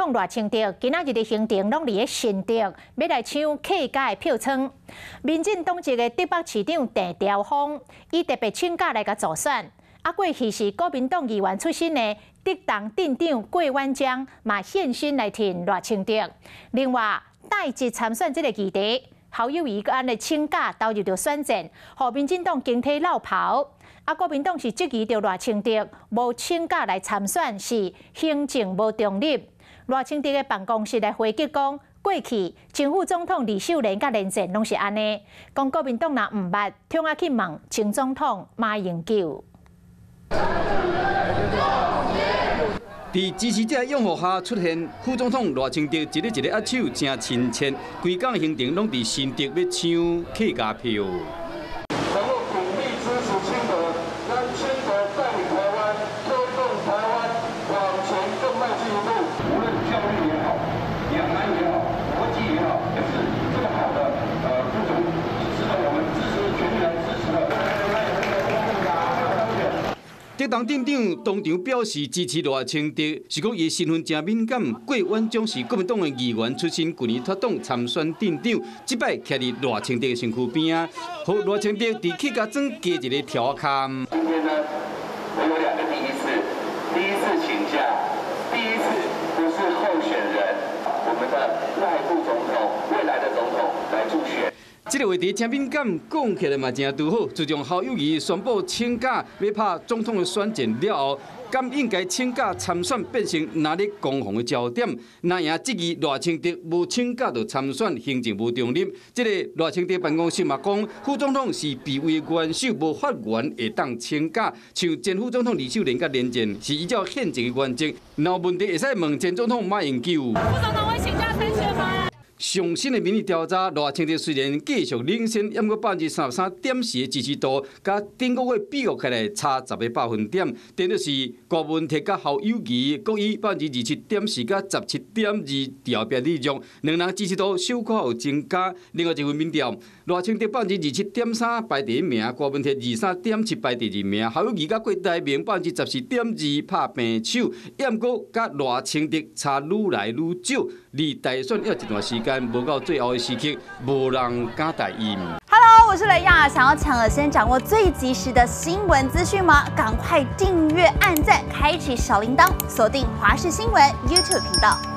統賴清德今仔日的行程攏佇咧新竹，欲來搶客家的票倉。民進黨籍的竹北市長鄭朝豐，伊特別請假來共助選。啊，過去是國民黨議員出身的竹東鎮長郭婉章嘛現身來挺賴清德。另外，帶職參選這个議題，侯友宜閣按呢請假投入著選戰，予民進黨經體落跑。啊，國民黨是質疑著賴清德無請假來參選是行政無中立。賴清德的辦公室來回擊講，過去前副總統呂秀蓮佮連戰攏是按呢，講國民黨若毋捌，通仔去問前總統馬英九。佇支持者擁護下出現副總統賴清德一个一个握手，誠親切。規工行程攏佇新竹欲搶客家票。能夠鼎力支持清德，讓清德帶領台灣，推動台灣往前更邁進一步。無論教育也好，兩岸也好，國際也好，也是這麼好的副總值得我們支持，全力來支持的。竹東鎮長當場表示支持賴清德，是講伊身份誠敏感。郭婉章是國民黨的議員出身，舊年脫黨參選鎮長，這擺徛佇賴清德的身軀邊仔，予賴清德佇客家莊加一個柱仔。今天呢，我有兩個第一次，第一次請假，第一次不是候選人，我們的賴副總統，未來的總統來助選。這个話題誠敏感，講起來嘛誠拄好。自從侯友宜宣布請假欲拍總統的選戰了後，敢應該請假參選變成今日攻防的焦點。藍營質疑賴清德無請假就參選，行政無中立。這个賴清德辦公室嘛講，副總統是備位元首，無法源會當請假。像前副總統呂秀蓮佮連戰是依照憲政的原則，若有問題會使問前總統馬英九。副總統會請假參選嗎？上新的民意調查，賴清德雖然繼續領先，毋過33.4%的支持度，佮頂個月比較起來差10個百分點。顛倒是郭文鐵佮侯友宜，各以27.4%佮17.2調變禮讓，兩人支持度小可有增加。另外一份民調，賴清德27.3%排第一名，郭文鐵23.7排第二名，侯友宜佮郭台銘14.2%拍平手，毋過佮賴清德差愈來愈少，離大選猶一段時間。無到最後的時刻，無人敢代伊。 Hello，我是雷亞，想要搶先掌握最及時的新聞資訊嗎？趕快訂閱、按讚、開啟小鈴鐺，鎖定華視新聞 YouTube 頻道。